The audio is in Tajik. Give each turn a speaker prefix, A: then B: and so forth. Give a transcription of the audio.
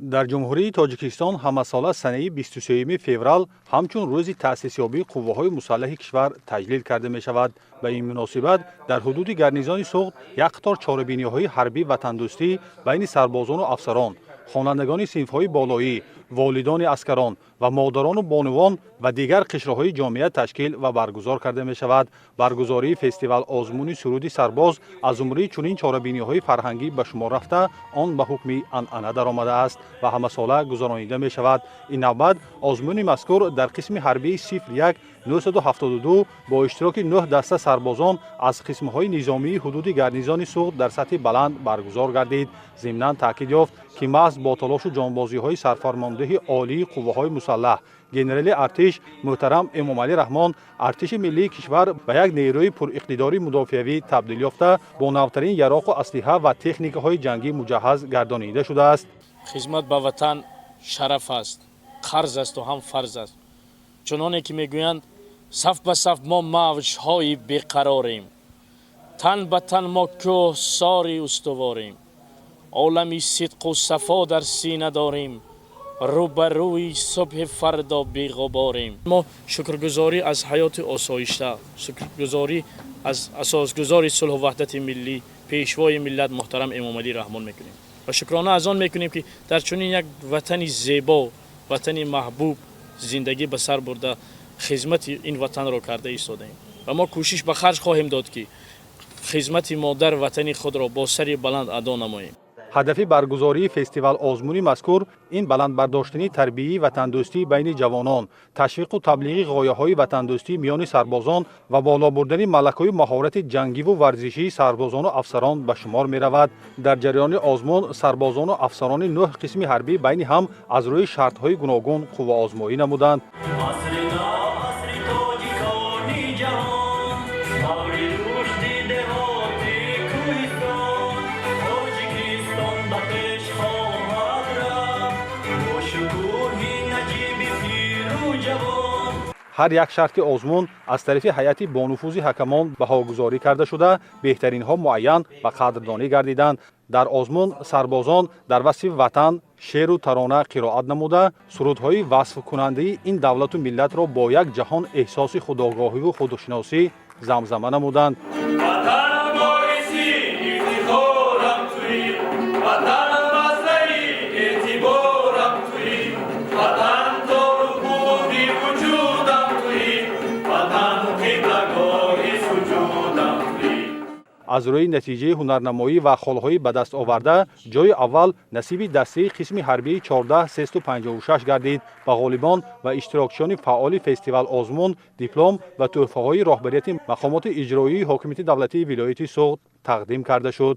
A: Дар Ҷумҳурии Тоҷикистон ҳамасола санаи 23 феврал ҳамчун рӯзи таъсисёбии қувваҳои мусаллаҳи кишвар таҷлил карда мешавад. Ба ин муносибат дар ҳудуди гарнизони Суғд як қатор чорабиниҳои ҳарбӣ ватандӯстӣ байни сарбозону афсарон, хонандагони синфҳои болоӣ, волидони аскарон ва модарону бонувон ва дигар қишрҳои ҷомеа ташкил ва баргузор карда мешавад. Баргузории фестивал озмуни суруди сарбоз аз зумраи чунин чорабиниҳои фарҳангӣ ба шумор рафта, он ба ҳукми анъана даромадааст ва ҳамасола гузаронида мешавад. Ин навбат озмуни мазкур дар қисми ҳарбии 01 972 бо иштироки 9 даста сарбозон аз қисмҳои низомии ҳудуди гарнизони Суғд дар сатҳи баланд баргузор гардид. Зимнан таъкид ёфт, ки маҳз бо талошу ҷонбозиҳои сарфармондеҳи олии қувваҳои мусаллаҳ, генерали артиш муҳтарам Эмомалӣ Раҳмон, артиши миллии кишвар ба як нерӯи пуриқтидори мудофиавӣ табдил ёфта, бо навтарин яроқу аслиҳа ва техникаҳои ҷангӣ муҷаҳҳаз гардонида шудааст.
B: Хизмат ба ватан шараф аст, қарз асту ҳам фарз аст. Чуноне ки мегӯянд, саф ба саф мо мавҷҳои беқарорем, тан ба тан мо кӯҳсори устуворем, олами сидқу сафо дар сина дорем, рӯ ба рӯи субҳи фардо беғуборем. Мо шукргузорӣ аз ҳаёти осоишта, шукргузорӣ аз асосгузори сулҳу ваҳдати миллӣ, Пешвои миллат муҳтарам Эмомалӣ Раҳмон мекунем ва шукрона аз он мекунем, ки дар чунин як ватани зебо, ватани маҳбуб зиндагӣ ба сар бурда, хизмати ин ватанро карда истодаем ва мо кӯшиш ба харҷ хоҳем дод, ки хизмати модар ватани худро бо сари баланд адо намоем.
A: Ҳадафи баргузории фестивал озмуни мазкур ин баланд бардоштани тарбияи ватандӯстӣ байни ҷавонон, ташвиқу таблиғи ғояҳои ватандӯстӣ миёни сарбозон ва боло бурдани малакаҳои маҳорати ҷангиву варзишии сарбозону афсарон ба шумор меравад. Дар ҷараёни озмун сарбозону афсарони нӯҳ қисми ҳарбӣ байни ҳам аз рӯи шартҳои гуногун қувваозмоӣ намуданд.
C: Асри нав, асри тоҷикони ҷаҳон, даври рушди деҳоти кӯҳистон. Тоҷикистон ба пеш хоҳад рафт бо шукӯҳи наҷиби пиру ҷавон.
A: Ҳар як шарти озмун аз тарафи ҳайати бонуфузи ҳакамон баҳогузорӣ карда шуда, беҳтаринҳо муайян ва қадрдонӣ гардиданд. Дар озмун сарбозон дар васфи ватан шеъру тарона қироат намуда, сурудҳои васфкунандаи ин давлату миллатро бо як ҷаҳон эҳсоси худогоҳиву худшиносӣ замзама намуданд.
C: Ватанам, боиси ифтихорам туӣ, Ватанам, маззаи эътиборам туӣ, Ватан, тору пуди вуҷудам туӣ, Ватан, қиблагоҳи суҷудам туӣ.
A: Аз рӯи натиҷаи ҳунарнамоӣ ва холҳои ба даст оварда, ҷои аввал насиби дастаи қисми ҳарбии 14356 гардид ва ғолибон ва иштирокчиёни фаъоли фестивал озмун диплом ва тӯҳфаҳои роҳбарияти мақомоти иҷроии ҳокимияти давлатии вилояти Суғд тақдим карда шуд.